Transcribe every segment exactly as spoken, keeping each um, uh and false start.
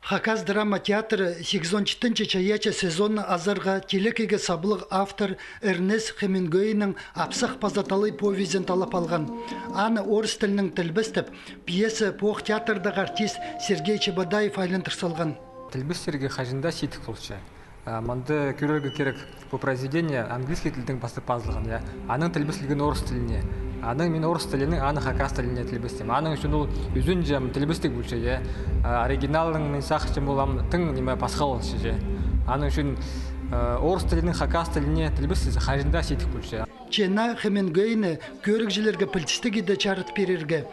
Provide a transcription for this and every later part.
Хакас драма театры сигізон читінҷі чайаачы сезонны азарға телекейге саблығ автор Эрнест Хемингуэйнің «Апсах паза талай» повезін таллап алған. Аны орыс тілінең тілбестеп, пьеса пу ох театрдағы артист Сергей Чебодаев айландыр салған. Тілбестерге хаҷан даа сидік полча. А, мында кӧрерге кирек, пу произведение английский тілдең пастап пазылған, я. Анаң тілбестелген орыс тіліне. Анаң мин орыс тілінең аны хакас тіліне тілбестеем. Аның ӱчӱн ол ӱзінҷі ам тілбестег полча, я. А, оригиналның мин сағынчам, ол ам тың ниме пасха полча, я. Аның ӱчӱн, э, орыс тілінең хакас тіліне тілбестезең, хаҷан даа сидік полча. Че наа Хемингуэйні кӧрігҷілерге пілдістіг иде чарыт пирерге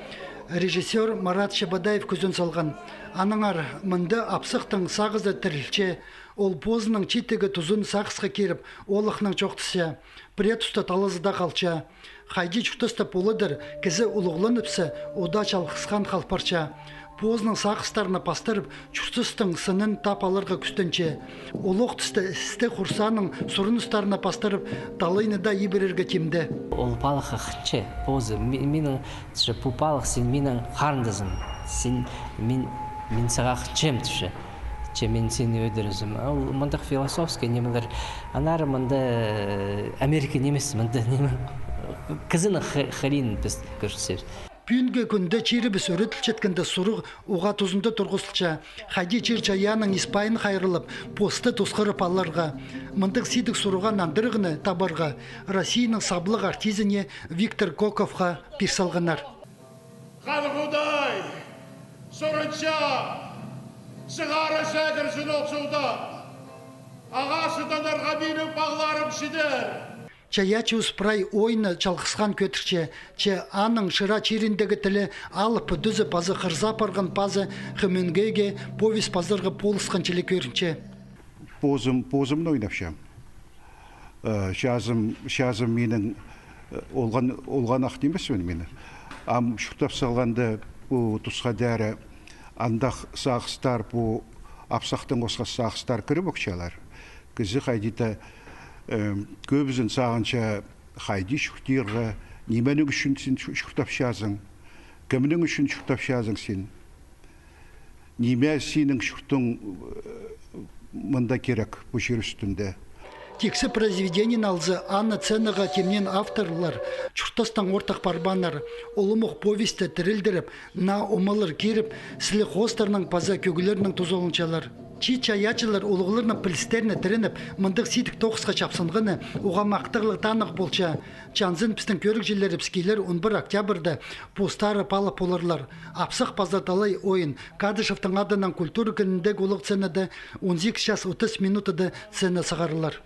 режиссёр Марат Чебодаев кӱзен салған. Аннаңар мында апсахтың сағызы тірілче, ол позының чииттегі тузын сағысха киріп, олахнаң чоохтасча, пірее туста талазыда халча. Хайди чуртаста поладыр, кізі улуғланып сыхса, удаа чалғысхан хал парча. Позының сағыстарына пастырып, чуртастың сынын таап аларға кӱстенче. Ол ох туста істі-хурсаның сурыныстарына пастырып, талайны даа ибірерге тимде. Ол палахха хынча, позы, ми-, минің, тіпче, пу палах, син минің харындазым, син, мин, мин сағаа хынчам, тіпче. Че мин сині ӧдірерзім. Ол мындағ философский нимелер. Аннаңар мында, э, Америка нимес, мында ниме. Кізінің х-, халиин піс кӧрчебіс. Пӱӱнгі кӱнде чирібіс ӱгретілчеткенде сурығ уғаа тузында турғызылча. Хайди чир-чайааның ис-пайын хайраллап, посты тусхырып аларға. Мындағ сидік сурығға нандырығны табарға Россияның саблығ артизіне Виктор Коковха пир салғаннар. Хан Худай, сурынча, сығара сәдірзін ол суғда. Ағаа сыдағларға минің пағларым чидер. Чайаачы ус прай ойынны чалғысхан кӧдірче, че аның шыра чиріндегі тілі алып, тӱзі паза хырза парған пазы Хемингуэйге повесть пазарға полысхан чіли кӧрінче. Позым, позымны ойнапчам. Э, чазым, чазым минің, э, олған, олған ах нимес мин, мин. Ам чуртап салғанда пу тусха даа андағ сағыстар, пу апсахтаң осхас сағыстар кіріп ӧкчелер. Кізі хайди-да, э, кӧбізін сағынча, хайди чуртирға, нименің ӱчӱн син чу-, чуртапчазың, кемнің ӱчӱн чуртапчазың син. Ниме синің чуртың, э, мында кирек, пу чир ӱстӱнде? Тиксі произведениені алза, аны сценаға тимнеен авторлар чуртастаң ортах парбааннар. Улам ох повестьті тірілдіріп, наа омалар киріп, сіліг хоостарнаң паза кӧглернең тузаланчалар. Чиит чайаачылар улуғларның пілістеріне тіреніп, мындағ сидік тоғысха чапсынғаны уғаа махтағлығ танығ полча. Че анзын пістің кӧрігҷілерібіс килер он пір октябрьда постары паалап поларлар. «Апсах паза талай» ойын Кадышевтің адынаң культура кініндегі улуғ сценада он сигіс час отыс минутада сцена сығарылар.